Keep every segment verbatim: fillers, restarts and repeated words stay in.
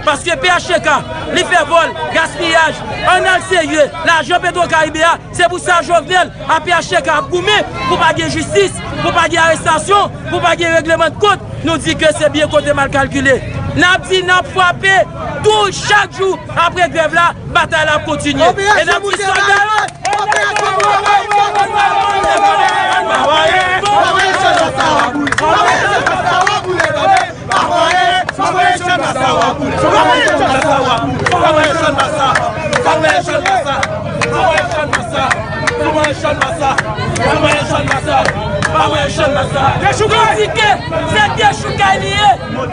Paske P H T K, li fè vòl, gaspiyaj, ann al serye, lajan Petwokaribe a, se pou sa Jovenel ak P H T K ap goumen pou pa gen jistis, pou pa gen arestasyon, pou pa gen regleman de kont. Nou di ke se byen konte mal kalkile. N ap di n ap frape tou chak jou apre grèv la, batay la ap kontinye. E n ap di sòlda yo, Dechouke! Se dechoukay li ye!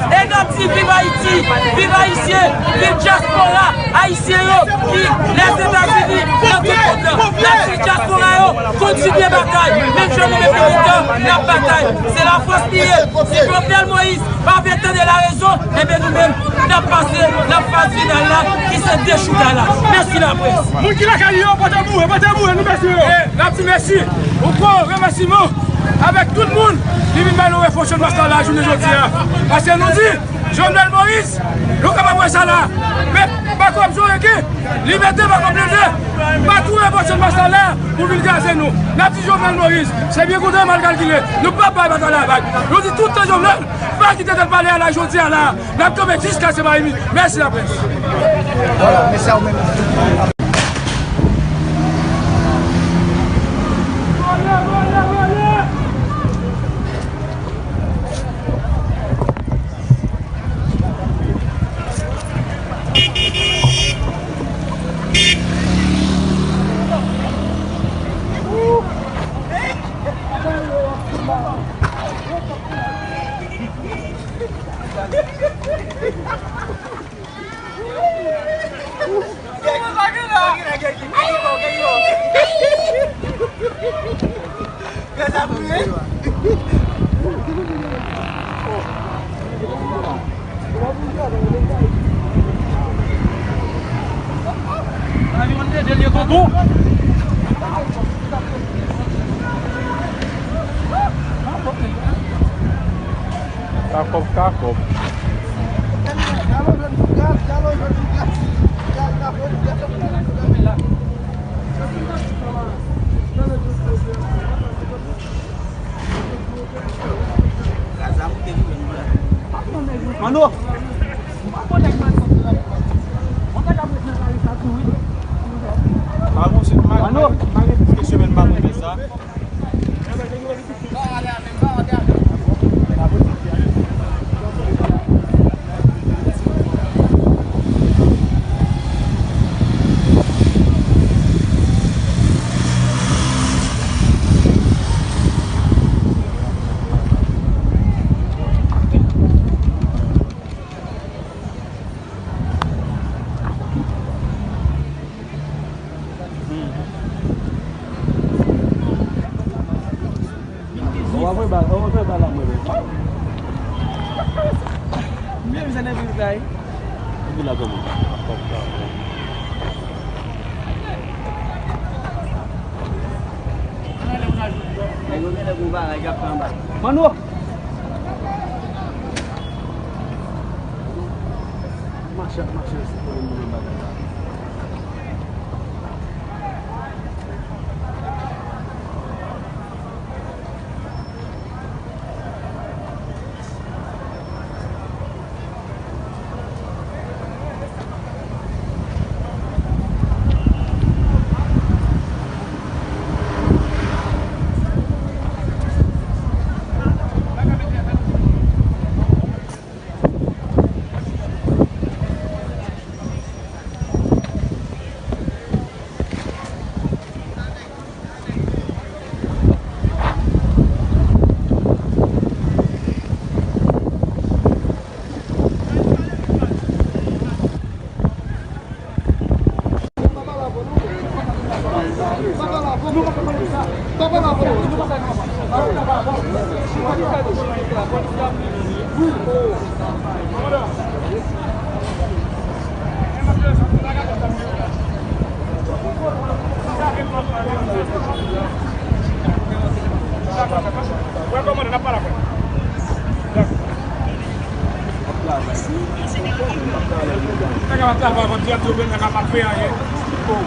E n ap di viv Ayiti, viv Ayisyen, viv dyaspora ayisyen yo ki Lèzetazini, nan tout mond lan. N ap di dyaspora yo, kontinye batay. Menm jan nou menm militan, n ap batay. Se Lafrans li ye. Si Jovenel Moïse pa vle tande larezon, ebyen nou menm, n ap pase nan faz final la, ki se dechoukay la. Mèsi laprès. Moun ki lakay yo, pote boure, pote boure, nou mèsi yo. N ap di mèsi. Yon gwo remèsiman avèk tout moun ki vin bay nou refò Channmas la, la jounen jodi a. Paske nou di, Jovenel Moïse, nou kapab wè sa la. Men pa kòm Zorege, li mete pa kòm leve. Pa tou refò Channmas la pou vin kraze nou. N ap di Jovenel Moïse, se byen konte mal kalkile. Nou p ap bay batay la vag. Nou di tout tan Jovenel, pa kite tèt pale a la jodi a la. N ap kanpe jiskaske pa ini. Mèsi laprès. Vwala, mèsi a ou menm. Kakòb, kakòb. Mano! Mano! Ou ap voye bal, ou ap voye bal la mwen menm. Menm jan nan vil sa wi. Epi la kòman? Nèg yo genlè gon bagay k ap fè anba. Mano! Mache ap mache, se pou moun bagay la. Nèg ap travay, mwen di ap di yo, nèg ap fè anyen. Oh.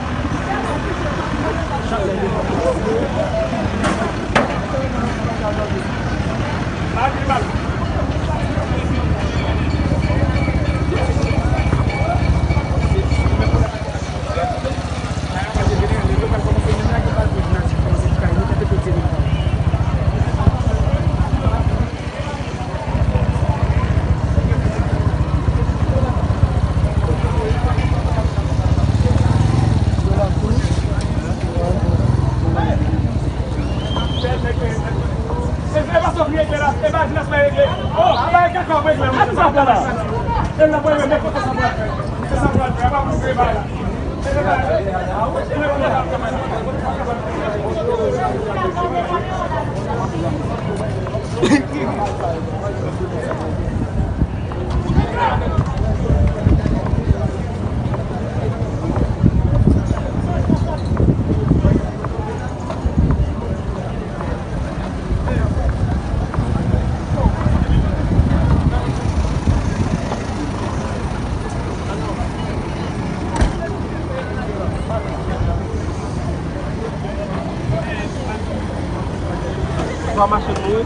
Twa machin mouri.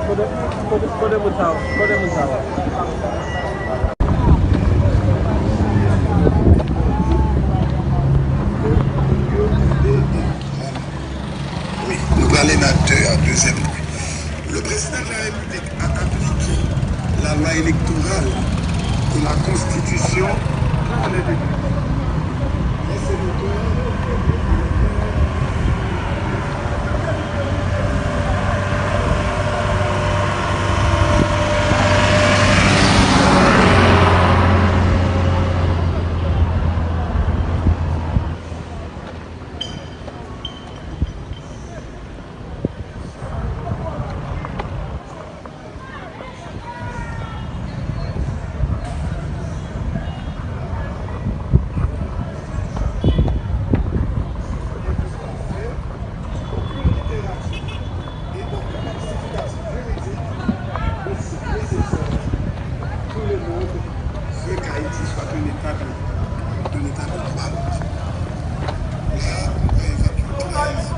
Kote, kote, kote moun sa yo? Kote moun sa yo? Wi, nou prale nan de, dezyèm pwen. Le président de la République a appliqué la loi électorale et la constitution pour les députés. Les sénateurs Veut qu'Haïti soit un État de, un État de droit. Là, on va évacuer treize.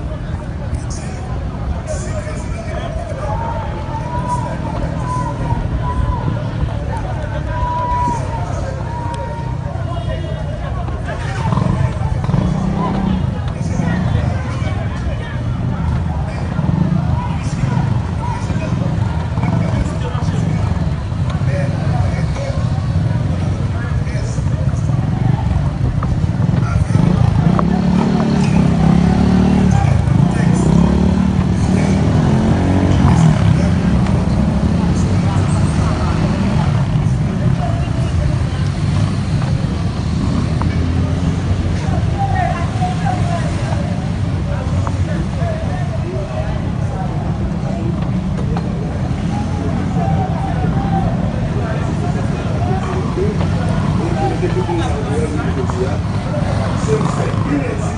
Se yon fèt inèdi,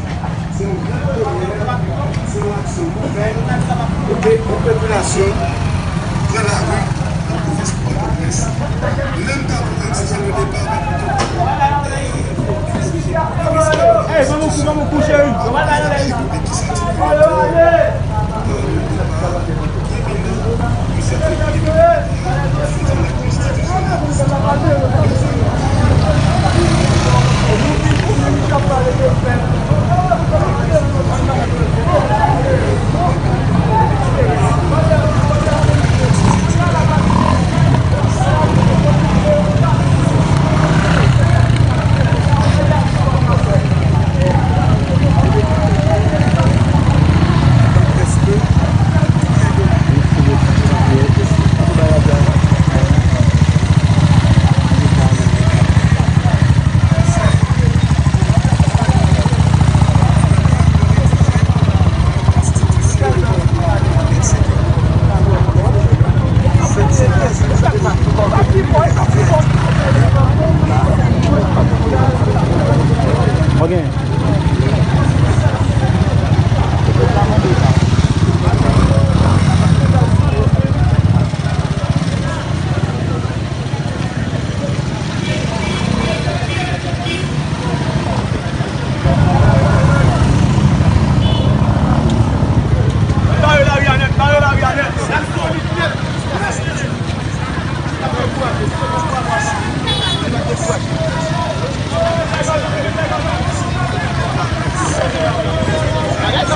se yon gran premyè, se yon aksyon nouvèl pou ke yon popilasyon pran lari nan pwovens Pòtoprens. Menm pa pou egzije yon depa. Hey, ban m yon kou, ban m yon kou, cheri.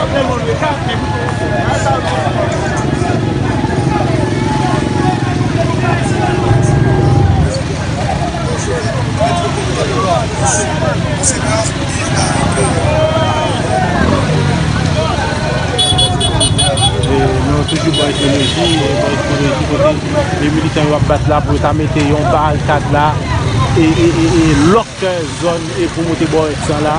E nou toujou bay estrateji, bay estrateji kote e militan yo ap bat la pou yo ta mete yon barikad la e, e, e, e lòk zòn e pou moute bò èks lan la.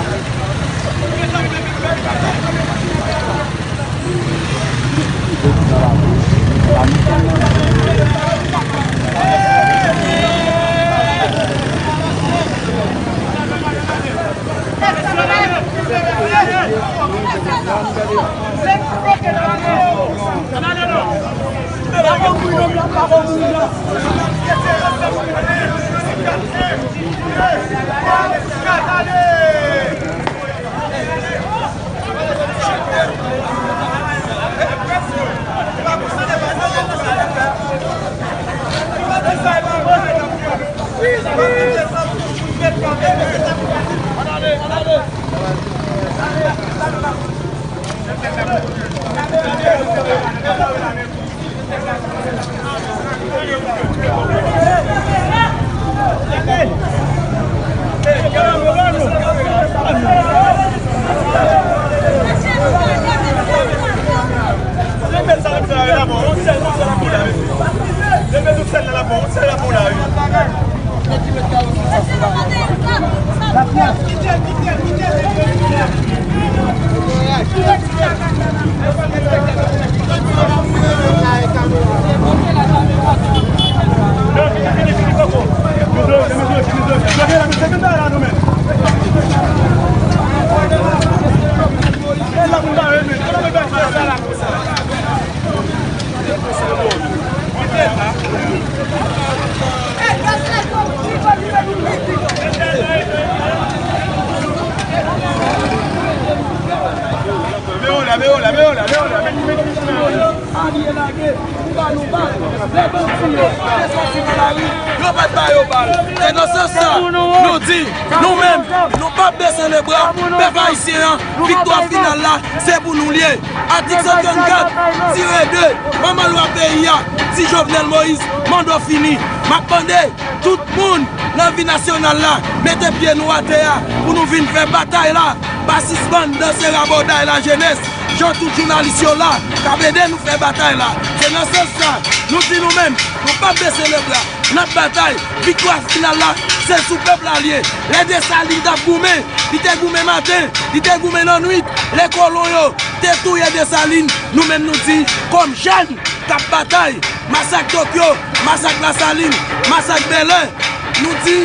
Yo pa t ba yo bal. Se nan sans sa, nou di, nou menm, nou p ap bese lebra. Pèp ayisyen an, viktwa final la, se pou nou l ye. Atik san trannkat tire de, manman lwa peyi a, di Jovenel Moïse, manda w fini. M ap mande tout moun nan vi nasyonal la, mete pye nou atè a pou nou vin fè batay la. Pa sispann danse rabòday lajenès, jan tout jounalis yo la k ap ede nou fè batay la. Se nan sans sa, nou di nou menm, nou p ap bese lebra. N ap batay. Viktwa final la, se sou pèp la l ye. Lè Desalin t ap goumen, li te goumen maten, li te goumen nan nwit. Lè kolon yo te touye Desalin, nou menm nou di, kòm jèn k ap batay, masak Tokyo, masak Lasalin, masak Bèlè, nou di,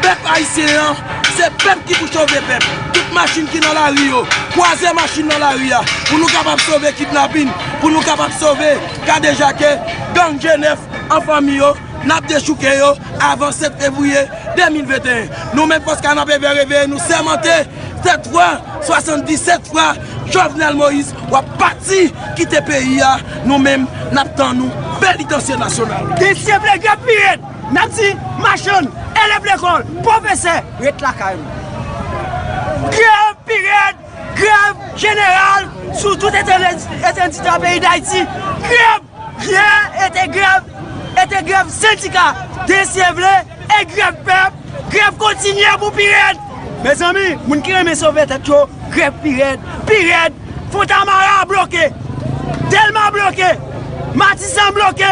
pèp ayisyen an, se pèp ki pou sove pèp. Tout machin ki nan lari yo, kwaze machin nan lari a, pou nou kapab sove kidnapin, pou nou kapab sove kadejake, gang G nèf an fanmi yo, n ap dechouke yo avan sèt fevriye de mil venteyen. Nou menm Fòs Kanapevè Reveye nou sèmante sèt fwa, swasanndisèt fwa, Jovenel Moïse, w ap pati kite peyi a, nou menm, n ap tann ou, penitansye nasyonal. Desevle grèv pi rèd, n ap di machann, elèv lekòl, pwofesè, ret lakay nou. Grèv pi rèd, grèv jeneral sou tout etendè, etendè peyi Dayiti. Grèv! Grèv e te grèv, e te grèv sendika, desevle e grèv pèp, grèv kontinye pou pi rèd. Mezanmi, moun ki renmen sove tèt yo, grèv pi rèd, pi rèd. Fontamara bloke, Dèlma bloke, Matisan bloke,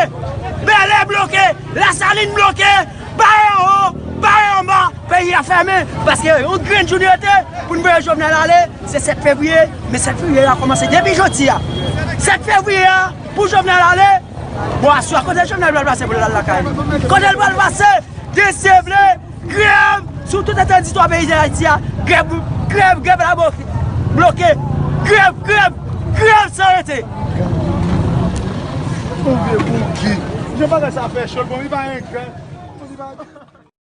Bèlè bloke, Lasalin bloke, Bare anwo, bare anba, peyi a fèmen, paske yon grenn jou nou rete pou n voye Jovenel ale, se sèt fevriye, men sèt fevriye a kòmanse depi jodi a. Sèt fevriye a, pou Jovenel ale, bon, aswè a, kote Jovenel pral pase pou l al lakay li? Kote l pral pase? Desevle, grèv sou tout etendè peyi Dayiti a, grèv, grèv, grèv la bloke, bloke, grèv, grèv, grèv san rete. Ou vle pou ki? Jan bagay sa fè cho, bon, li pa engra.